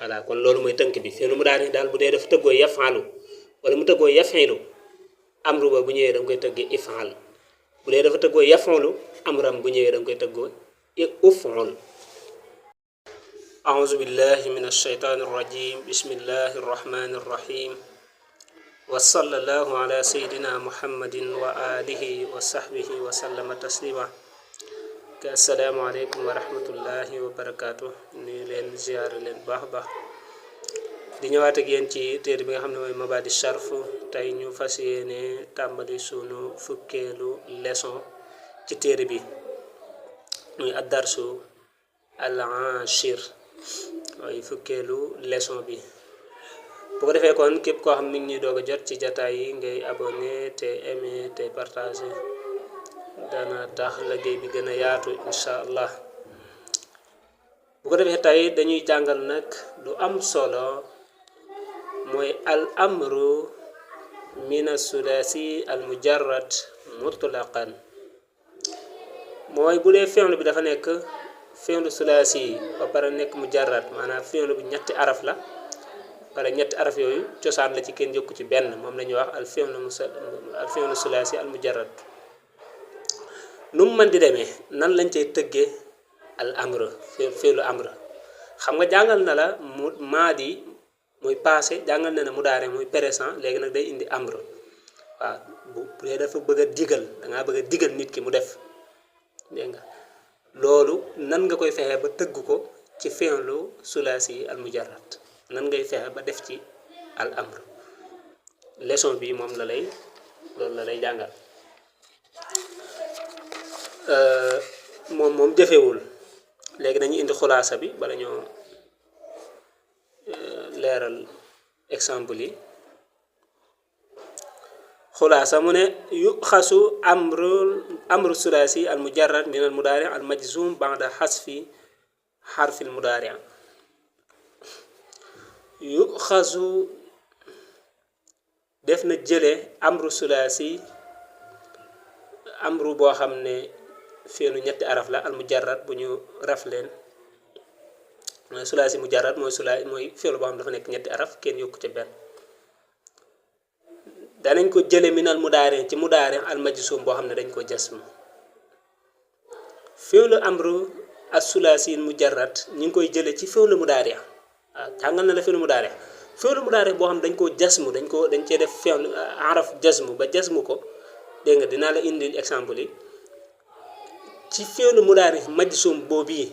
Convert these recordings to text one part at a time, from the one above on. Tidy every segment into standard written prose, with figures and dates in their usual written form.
voilà kon loolu mooy tënk bi fi'lu mudaari daal bu dee dafa tëggoo yafalu wala mu tëggoo yafilu amru ba bu ñëwee da nga koy tëggee ifal bu dee dafa tëggoo yafulu amram bu ñëwee da nga koy tëggoo uful أعوذ بالله من الشيطان الرجيم بسم الله الرحمن الرحيم وصلى الله على سيدنا محمد وآله وصحبه وسلم تسليما السلام عليكم ورحمة الله وبركاته ni leen ziyaare leen baax baax di ñëwaat ak yéen ci téere bi nga xam ne mooy Mabadi Charf tey ñu fas yéene tàmbali sunu fukkeelu leçon ci téere bi muy ad-darsu al-ashir mooy fukkeelu leçon bi bu ko defee kon képp koo xam ni ngi ñuy doog a jot ci jataay yi ngay abonné te aimé te partagé dana tax liggéey bi gën a yaatu incha allah bu ko defee tey dañuy jàngal nag lu am solo mooy al amru min as-sulasi al mujarrad mutlaqan mooy bu dee fi'l bi dafa nekk fi'lu sulasi ba pare nekk mujarrad maanaam fi'l bi ñetti araf la pare ñetti araf yooyu cosaan la ci kenn yokku ci benn moom la ñuy wax al fi'lu sulasi al mujarrad nu mu mën di demee nan lañ cay tëggee al amr fi'lu amr xam nga jàngal na la mu maadi muy passé jàngal na ne mudaari muy présent léegi nag day indi amr waaw bu dee dafa bëgg a digal dangaa bëgg a digal nit ki mu def dégg nga loolu nan nga koy fexe ba tëgg ko ci fi'lu sulasi al mujarrad nan ngay fexe ba def ci al amr leçon bi moom la lay loolu la lay jàngal moom jëfewul léegi dañuy indi xulaasa bi bala ñoo leeral exemple yi xulaasa mu ne yuxasu amru sulasi al mujarrad min al mudaari al majzum ba'da xasfi xarfil mudaari yuxasu def na jële amru sulasi amru boo xam ne fi'lu ñetti araf la al mujarrad bu ñu raf leen mooy sulasi mujarrad mooy fi'lu boo xam dafa nekk ñetti araf kenn yokku ca benn danañ ko jële minal mudaari ci mudaari al majzum boo xam ne dañ ko jasm fi'lu amru as sulasi mujarrad ñu ngi koy jële ci fi'lu mudaari waaw jàngal na la fi'lu mudaari boo xam dañ koo jasmu dañ cee def fi'lu araf jasmu ba jasmu ko dégg nga dinaa la indil exemple yi ci fi'lu mudaari majzum boobu yi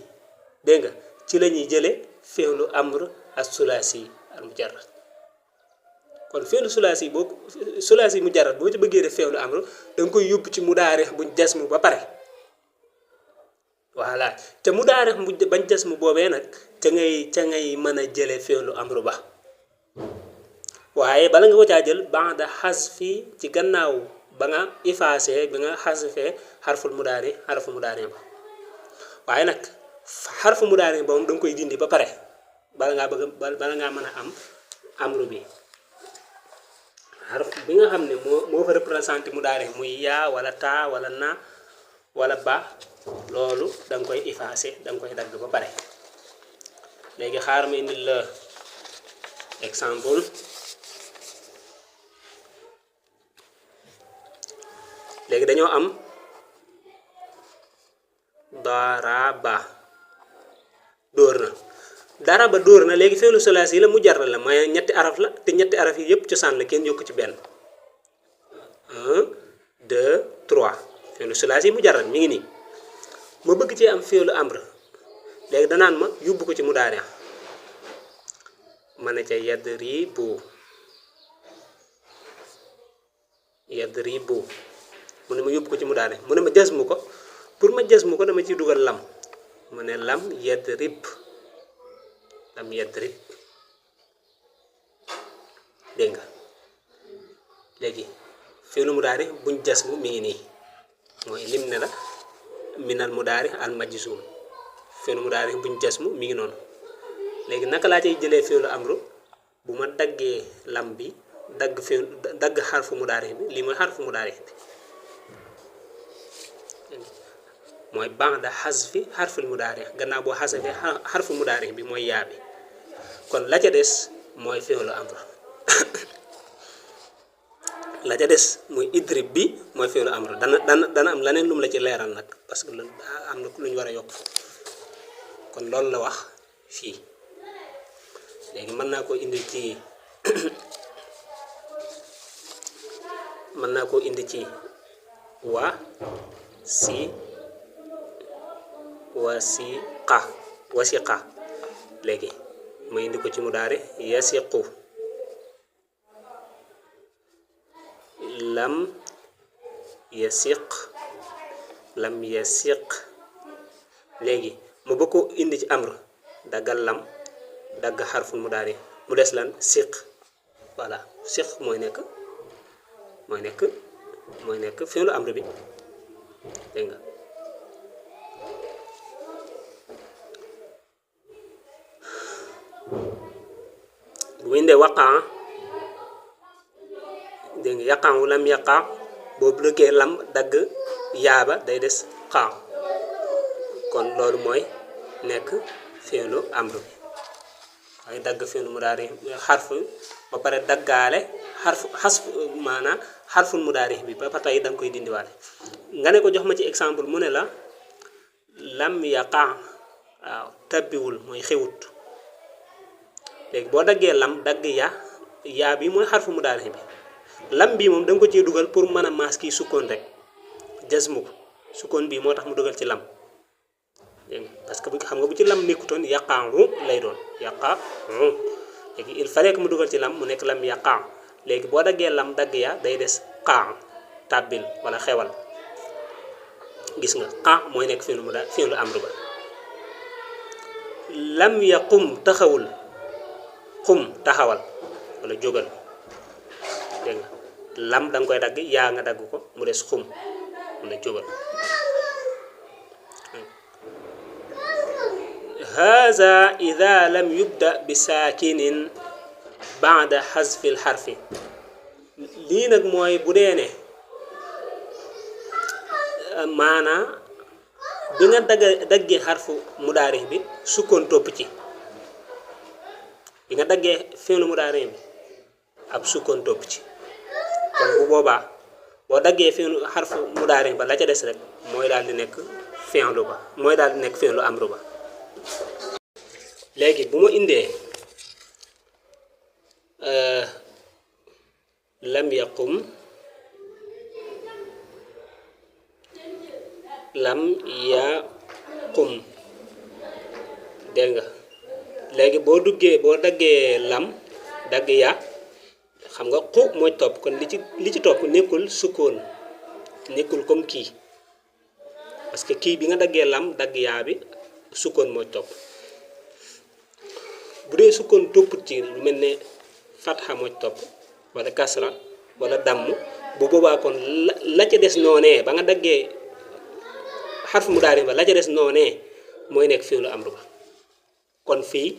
dégg nga ci la ñuy jële fi'lu amr as-sulasi al mujarrad kon fi'lu sulasi mujarrad boo ci bëggee def fi'lu amr da nga koy yóbbu ci mudaari buñ jasmu ba pare voilà te mudaari bañ jasmu boobee nag ca ngay mën a jële fi'lu amr ba waaye bala nga ko caa jël ba'da hasfi ci gannaaw ba nga effacé bi nga xasfee xarful mudaari ba waaye nag xarfu mudaari ba moom da nga koy dindi ba pare bala ngaa mën a am amru bi xarf bi nga xam ne moo fa représenté mudaari muy yaa wala taa wala na wala ba loolu da nga koy effacé da nga koy dagg ba pare léegi xaar ma indil la exemple léegi dañoo am daraba dóor na léegi fi'lu sulasi la mujarrad la mooy ñetti araf la te ñetti araf yi yëpp cosaan la kenn yokku ci benn 1 2 3 fi'lu sulasi mujarrad mi ngi nii ma bëgg ci am fi'lu amr léegi danaan ma yóbbu ko ci mudaari ma ne ca yadribu mu ne ma yóbbu ko ci mudaari mu ne ma jasmu ko pour ma jasmu ko dama ciy dugal lam mu ne lam yadrib dégg nga léegi fi'lu mudaari buñ jasmu mi ngi nii mooy lim ne la minal mudaari al majzum fi'lu mudaari buñ jasmu mi ngi noonu léegi naka laa cay jëlee fi'lu amru bu ma daggee lam bi dagg xarfu mudaari bi lii mooy xarfu mudaari bi mooy ba'da hasfi xarful mudaari gannaaw boo xasafee xarfu mudaari bi mooy yaa bi kon la ca des mooy fi'lu amr la ca des muy idrib bi mooy fi'lu amr dana am leneen lu mu la ci leeral nag parce que am na lu ñu war a yokk kon loolu la wax fii léegi mën naa koo indi ci mën naa koo indi ci wasiqa léegi ma indi ko ci mudaari yasiqu lam yasiq léegi mu bëgg ko indi ci amr daggal lam dagg xarful mudaari mu des lan siq voilà siq mooy nekk fi'lu amr bi dégg nga bu indee waqaa dégg nga yaqaa lam yaqaa boobu lëggee lam dagg yaaba day des xaa kon loolu mooy nekk fi'lu amr bi waaye dagg fi'lu mudaari xarf ba pare daggaale maanaam xarful mudaari bi ba tey da nga koy dindiwaale nga ne ko jox ma ci exemple mu ne la lam yaqaa waaw tabbiwul mooy xewut léegi boo daggee lam dagg yaa bi mooy xarfu mudaari bi lam bii moom da nga ko ciy dugal pour mën a maas kii sukkoon rek jasmu ko sukkoon bii moo tax mu dugal ci lam dégg nga parce que xam nga bu ci lam nekkutoon yaqaaru lay doon yaqaaru léegi il fallait que mu dugal ci lam mu nekk lam yaqaa léegi boo daggee lam dagg yaa day des xaa tàbbil wala xewal gis nga xaa mooy nekk fi'lu amr ba lam yaqum taxawul xum taxawal wala jógal dégg nga lam da nga koy dagg yaa nga dagg ko mu des xum wala jógal haza ida lam yubda bi saakinin baada xasfil xarfi lii nag mooy bu dee ne maanaa bi nga daggee xarfu mudaari bi sukkoon topp ci bi nga daggee fi'lu mudaari bi ab sukkoon topp ci kon bu boobaa boo daggee fi'lu xarfu mudaari ba la ca des rek mooy daal di nekk fi'lu ba mooy daal di nekk fi'lu amru ba léegi bu ma indee lam yaqum dégg nga léegi boo daggee lam dagg ya xam nga xu mooy topp kon li ci topp nekkul sukkoon nekkul comme kii parce que kii bi nga daggee lam dagg yaa bi sukkoon mooy topp bu dee sukkoon topput ci lu mel ne fatxa mooy topp wala kasra wala damm bu boobaa kon la ca des noonee ba nga daggee xarfu mudaari ba la ca des noonee mooy nekk fi'lu amru ba kon fii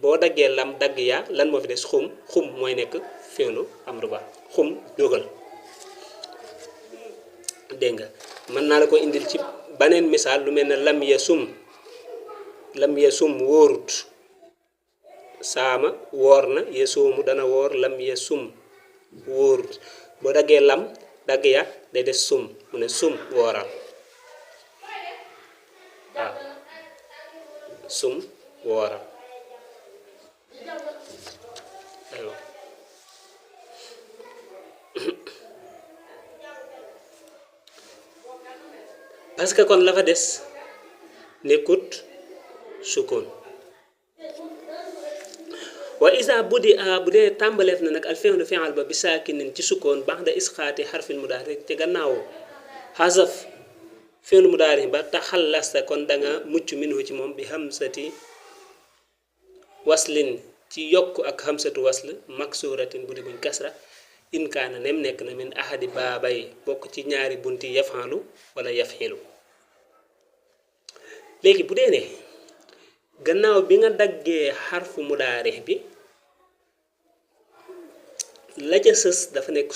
boo daggee lam dagg yaa lan moo fi des xum mooy nekk fi'lu amru ba xum jógal dégg nga mën naa la ko indil ci baneen misaal lu mel ne lam yasum wóorut saama woor na yasuumu dana woor lam yasum wóorut boo daggee lam dagg ya day des sum mu ne sum wooral waaw sum wooral aywa parce que kon la fa des nekkut sukkoon wa isa budi a bu dee tàmbaleef na nag al fi'lu fi'al ba bi saakinin ci sukkoon ba'da isqaati xarfil mudaari te gannaaw xasaf fi'lu mudaari ba taxallasta kon da nga mucc minhu ci moom bi hamsati waslin ci yokk ak hamsatu wasl maksuratin bu di buñ kasra in kaana nem nekk na min ahadi baabay bokk ci ñaari bunti yafalu wala yafxilu léegi bu dee ne gannaaw bi nga daggee xarfu mudaari bi la ca sës dafa nekk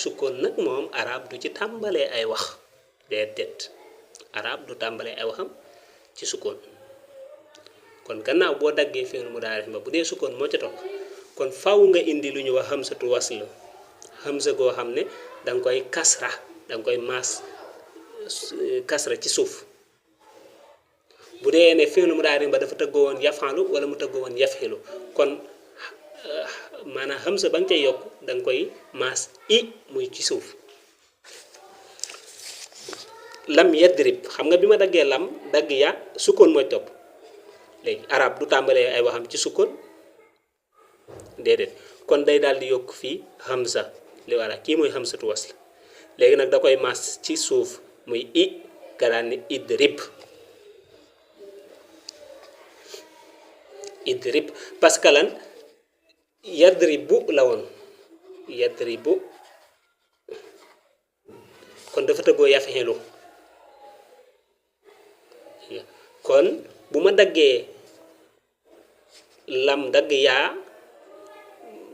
sukkoon nag moom arab du ci tàmbalee ay wax déedéet arab du tàmbalee ay waxam ci sukkoon kon gannaaw boo daggee fi'lu mudaari ba bu dee sukkoon moo ca topp kon faw nga indi lu ñu wax hamzatu wasl hamza goo xam ne da nga koy kasra da nga koy maas kasra ci suuf bu dee ne fi'lu mudaari ba dafa tëggoo woon yafalu wala mu tëggoo woon yafxilu kon maanaam hamza ba nga cay yokk da nga koy maas i muy ci suuf lam yadrib xam nga bi ma daggee lam dagg ya sukkoon mooy topp léegi arab du tàmbalee ay waxam ci sukkoon déedéet kon day daal di yokk fii hamza li wala kii mooy hamzatu wasl léegi nag da koy maas ci suuf muy i nga daan ni idrib parce que lan yadribu la woon yadribu kon dafa tëggoo yaf'ilu kon bu ma daggee lam dagg yaa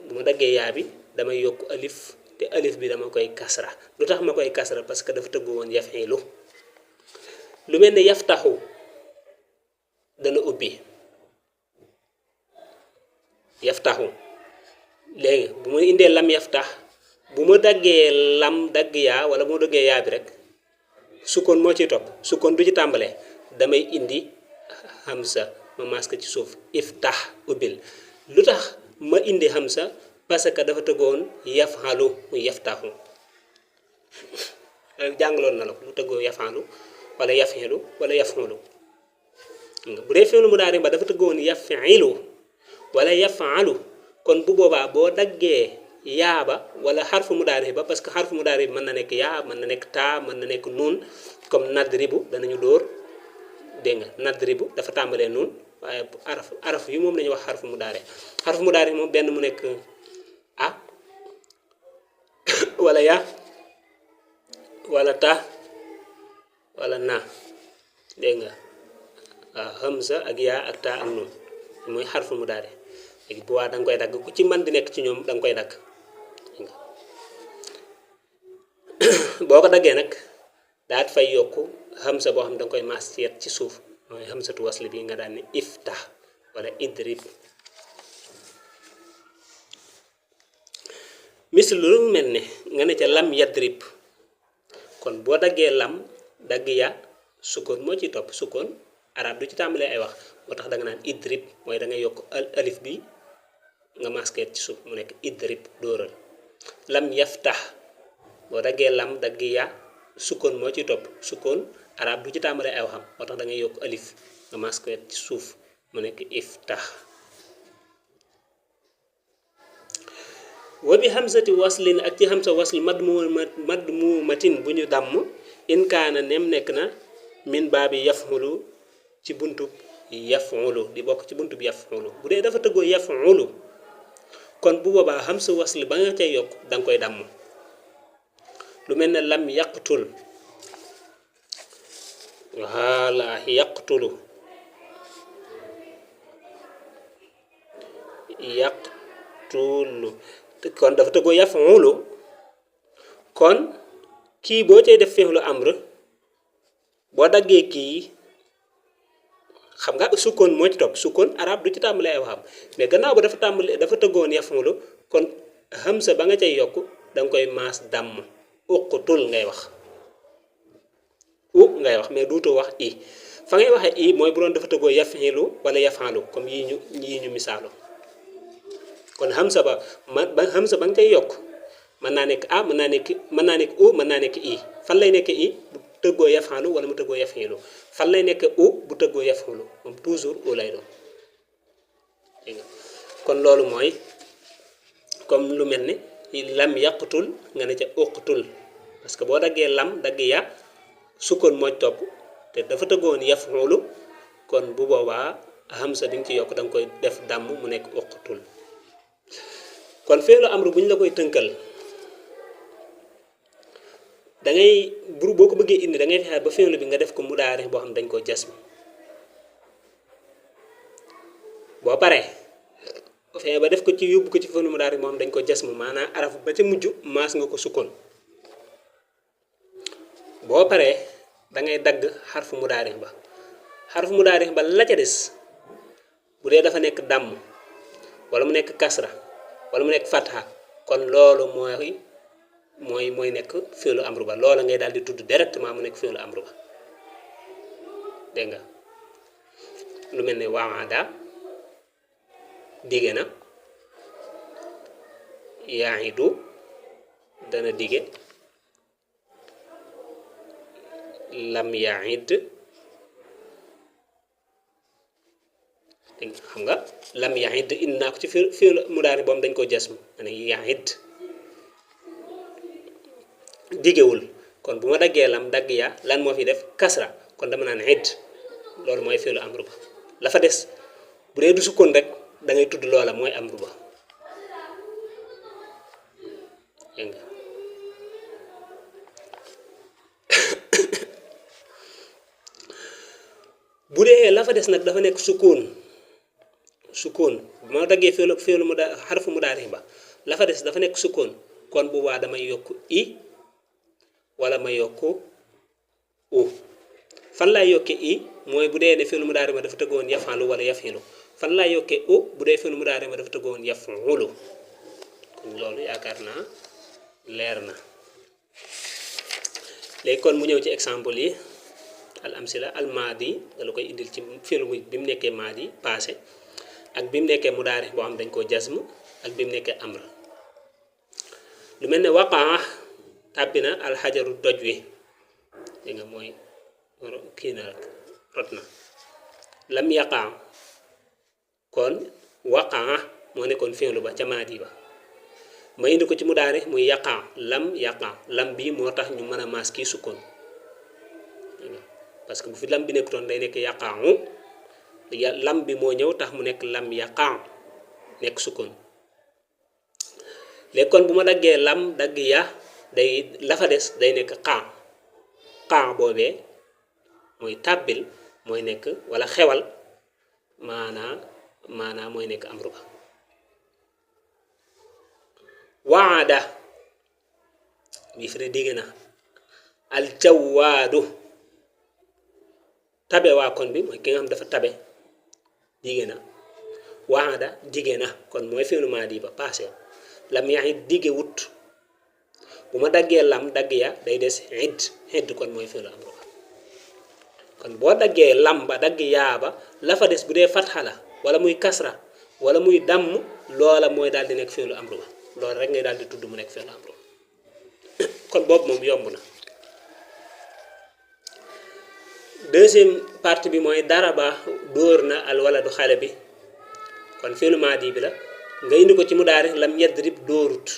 bu ma daggee yaa bi damay yokk alif te alif bi dama koy kasra lu tax ma koy kasra parce que dafa tëggoo woon yaf'ilu lu mel ne yaftaxu dana ubbi yaftaxu léegi bu ma indee lam yaftax bu ma daggee lam dagg yaa wala bu ma daggee yaa bi rek sukkoon moo ciy topp sukkoon du ci tàmbalee damay indi hamza ma maska ci suuf iftax ubbil lu tax ma indi hamza parce que dafa tëggoon yafxalu muy yaftaxu jàngaloon na la ko lu tëggoo yafxalu wala yafxilu wala yafxulu bu dee fi'lu mudaari ba dafa tëggoon yaf'ilu wala yaf'alu kon bu boobaa boo daggee yaa ba wala xarfu mudaari ba parce que xarfu mudaari bi mën na nekk yaa mën na nekk taa mën na nekk nuun comme nadribu danañu dóor dégg nga nadribu dafa tàmbalee nuun waaye araf yi moom la ñuy wax xarfu mudaari moom benn mu nekk a wala ya wala ta wala na dégg nga waaw hamza ak yaa ak ta ak nuun muy xarfu mudaari léegi bu waa da nga koy dagg ku ci man di nekk ci ñoom da nga koy dagg boo ko daggee nag daat fay yokk hamza boo xam da nga koy maas ci yet ci suuf mooy hamzatu wasl bi nga daan ne iftah wala idrib misl lu mel ne nga ne ca lam yadrib kon boo daggee lam dagg ya sukkoon moo ci topp sukkoon arab du ci tàmbalee ay wax moo tax da nga naan idrib mooy da ngay yokk alif bi nga maskeet ci suuf mu nekk idrib dóoral lam yaftax boo daggee lam dagg ya sukkoon moo ci topp sukkoon arab du ci tàmbalee ay waxam moo tax da ngay yokk alif nga maskeet ci suuf mu nekk iftax wa bi hamzati waslin ak ci hamza wasl madmumatin bu ñu damm in kaana nem nekk na min baabi yaf'ulu ci buntub yaf'ulu di bokk ci buntub yaf'ulu bu dee dafa tëggoo yaf'ulu kon bu boobaa hamza wasl ba nga cay yokk danga koy damm lu mel ne lam yaqtul wala yaqtulu kon dafa tëggoo yaf'ulu kon kii boo cay def fi'lu amr boo daggee kii xam nga sukkoon moo ci topp sukkoon arab du ci tàmbalee ay waxam mais gannaaw ba dafa tëggoon yaf'ulu kon hamza ba nga cay yokk danga koy maas damm uqtul ngay wax ngay wax mais duutoo wax i fa ngay waxee i mooy bu doon dafa tëggoo yaf'ilu wala yaf'alu comme yii ñu misaalu kon hamza ba hamza ba nga cay yokk mën naa nekk a mën naa nekk u mën naa nekk i fan lay nekk i bu tëggoo yaf'alu wala mu tëggoo yaf'ilu fan lay nekk u bu tëggoo yaf'alu moom toujours u lay doon kon loolu mooy comme lu mel ni lam yaqtul nga ne ca uqtul parce que boo daggee lam dagg ya sukkoon moo topp te dafa tëggoon yaf'ulu kon bu boobaa hamza bi nga ci yokk da nga koy def dàmm mu nekk uqtul kon fi'lu amr bu ñu la koy tënkal da ngay boo ko bëggee indi da ngay fexe ba fi'lu bi nga def ko mudaari boo xam ne dañ koo jasm boo paree fexe ba def ko ci yóbbu ko ci fi'lu mudaari boo xam dañ ko jasm maanaam araf ba ca mujj maas nga ko sukkoon boo paree da ngay dagg xarfu mudaari ba la ca des bu dee dafa nekk damm wala mu nekk kasra wala mu nekk fatha kon loolu mooy nekk fi'lu amru ba loola ngay daal di tudd directement mu nekk fi'lu amru ba dégg nga lu mel ne waada dige na yaidu dana dige lam yaid xam nga lam yaid indi naa ko ci fi'lu mudaari boom dañ ko jasm ne yaid digewul kon bu ma daggee lam dagg ya lan moo fi def kasra kon dama naan id loolu mooy fi'lu amru ba la fa des bu dee du sukkoon rek da ngay tudd loola mooy amru ba dégg nga bu dee la fa des nag dafa nekk sukkoon bu ma daggee fi'lu mudaari xarfu mudaari ba la fa des dafa nekk sukkoon kon bu waa damay yokk i wala ma yokk u fan laay yokke i mooy bu dee ne fi'lu mudaari ma dafa tëggoon yafalu wala yafilu fan laay yokke u bu dee fi'lu mudaari ma dafa tëggoon yafulu kon loolu yaakaar naa leer na léegi kon mu ñëw ci exemple yi al amsila al maadi da la koy indil ci fi'lu bi mu nekkee maadi passé ak bi mu nekkee mudaari boo xam dañ koo jasm ak bi mu nekkee amr lu mel ne waqaa tàbbi na alxajaru doj wi dégg nga mooy kii na rek rot na lam yaqaa kon waqaa moo nekkoon fi'lu ba ca maadi ba ma indi ko ci mudaari muy yaqaa lam bi moo tax ñu mën a maas kii sukkoon parce que bu fi lam bi nekkutoon day nekk yaqaamu lam bi moo ñëw tax mu nekk lam yaqaa nekk sukkoon léegi kon bu ma daggee lam dagg ya day la fa des day nekk xaa boobee mooy tàbbil mooy nekk wala xewal maanaa mooy nekk amru ba waada bi firi digg na aljawaadu tabe waa kon bi mooy ki nga xam dafa tabe digg na waada digge na kon mooy fi'lu maadi ba passé lam yaxit digge wut bu ma daggee lam dagg ya day des id kon mooy fi'lu amru ba kon boo daggee lam ba dagg yaa ba la fa des bu dee fatxa la wala muy kasra wala muy damm loola mooy daal di nekk fi'lu amru ba loolu rek ngay daal di tudd mu nekk fi'lu amru ba kon boobu moom yomb na deuxième partie bi mooy daraba dóor na al waladu xale bi kon fi'lu maadi bi la nga indi ko ci mudaari lam yadrib dóorut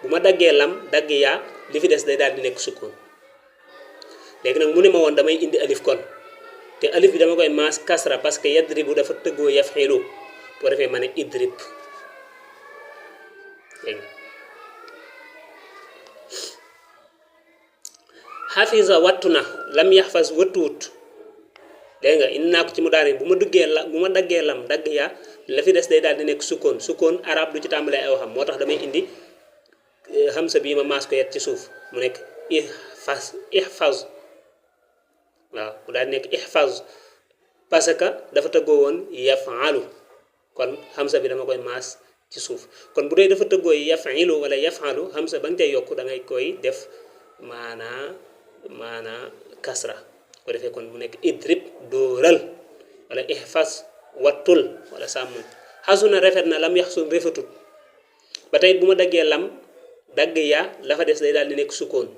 bu ma daggee lam dagg yaa li fi des day daal di nekk sukkoon léegi nag mu ne ma woon damay indi alif kon te alif bi dama koy maas kasra parce que yadribu dafa tëggoo yaf'ilu boo defee ma ne idrib léegi xafisa wattu na lam yaxfas wattuwut dégg nga indi naa ko ci mudaari bu ma daggee lam dagg yaa la fi des day daal di nekk sukkoon arab du ci tàmbalee ay waxam moo tax damay indi hamza bii ma maas ko yet ci suuf mu nekk ihfaz waaw mu daal di nekk ihfaz parce que dafa tëggoo woon yafalu kon hamza bi dama koy maas ci suuf kon bu dee dafa tëggoo yafilu wala yafalu hamza ba nga tey yokk da ngay koy def maanaa kasra ko defee kon mu nekk idrib dóoral wala ihfaz wattul wala sàmmul xasuna rafet na lam yaxsun rafetut ba tey bu ma daggee lam dagg yaa la fa des day daal di nekk sukkoon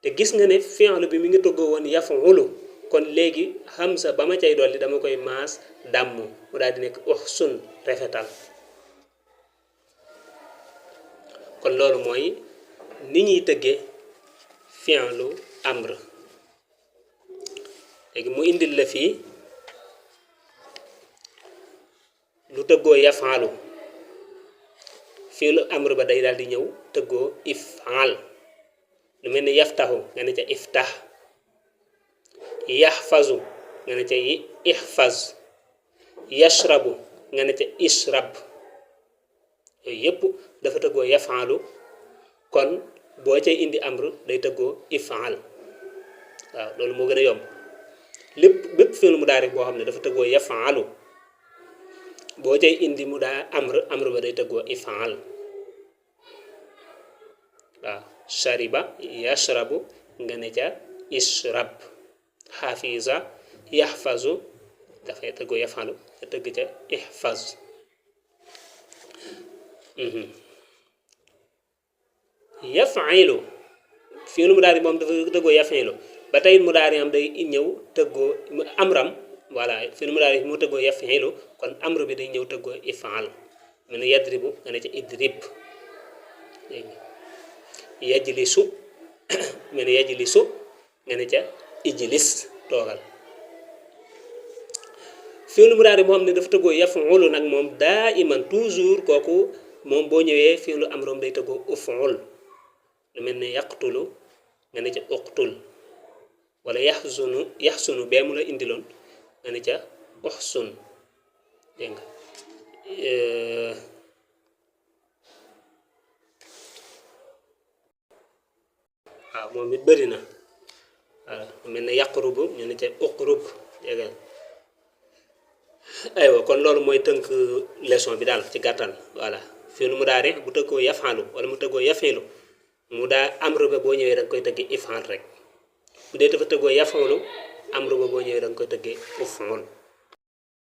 te gis nga ne fi'lu bi mi ngi toggoo woon yaf'ulu kon léegi hamza ba ma cay dolli dama koy maas dàmm mu daal di nekk uhsun rafetal kon loolu mooy ni ñuy tëggee fi'lu amr léegi mu indil la fii lu tëggoo yaf'alu fi'lu amr ba day daal di ñëw tëggoo if'al lu mel ni yaftahu nga ne ca iftah yaxfazu nga ne ca ixfaz yashrabu nga ne ca ishrab yooyu yëpp dafa tëggoo yaf'alu kon boo cay indi amr day tëggoo if'al waaw loolu moo gën a yomb bépp fi'lu mudaari boo xam ne dafa tëggoo yaf'alu boo cay indi mu daa amr ba day tëggoo ifaal waaw shariba yashrabu nga ne ca ishrab xafiza yaxfazu dafay tëggoo yafalu nga tëgg ca ihfaz yafilu fiilu mu daal di moom dafa tëggoo yafilu ba tey mu daal di am day ñëw tëggoo amram voilà fiilu mu daal di mu tëggoo yafilu kon amru bi day ñëw tëggoo ifaal mu ne yadribu nga ne ca idrib yajlisu nga ne yajlisu nga ne ca ijlis toogal fiilu mu daal di moo xam ne dafa tëggoo yafulu nag moom daa iman toujours kooku moom boo ñëwee fiilu amrom day tëggoo uful lu mel ne yaqtulu nga ne ca uqtul wala yaxsunu bee mu la indiloon nga ne ca uxsun dégg nga waaw moom it bëri na voilà mel ne yaqrubu ñu ne ca uqrub dégg nga aywa kon loolu mooy tënk leçon bi daal ci gàttal voilà fiilu mudaari bu tëggoo yafalu wala mu tëggoo yafilu mu daa amru ba boo ñëwee da nga koy tëggee ifaal rek bu dee dafa tëggoo yafalu amru ba boo ñëwee da nga koy tëggee uful